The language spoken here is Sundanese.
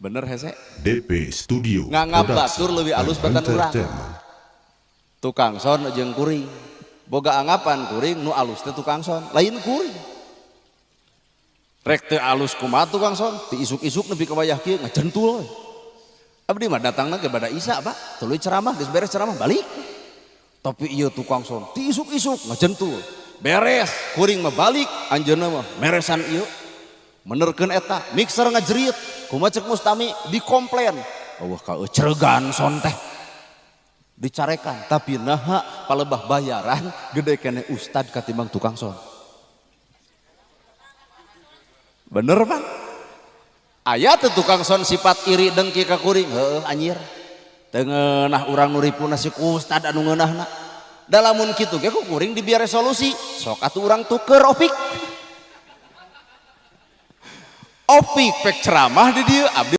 Bener hese? DP Studio Nganggap Production batur leuwih and alus batan urang. Entertainment. Tukang sound jeung kuring. Boga anggapan kuring nu alus teh tukang sound, lain kuring. Rek teu alus kumaha tukang sound, ti isuk-isuk nepi ka wayah kieu ngajentul we. Abdi mah datangna ke bada Isa, Pak. Tuluy ceramah, geus beres ceramah balik. Tapi ieu tukang sound ti isuk-isuk ngajentul. Beres, kuring mah balik, anjeunna mah meresan ieu. Menerkeun eta, mixer ngajerit. Kumaha cek mustami dikomplain. Eueuh kaeucregan sound teh. Dicarekan, tapi naha palebah bayaran gede keneh ustad katimbang tukang sound. Bener Pak? Aya teu tukang sound sifat iri dengki ka kuring? Heueuh anjir. Teu ngeunah urang nu ripuna si ustad anu ngeunahna. Da lamun kitu ge ku kuring dibiar resolusi, sok atuh urang tuker opik. Opik pek ceramah di dieu abdi.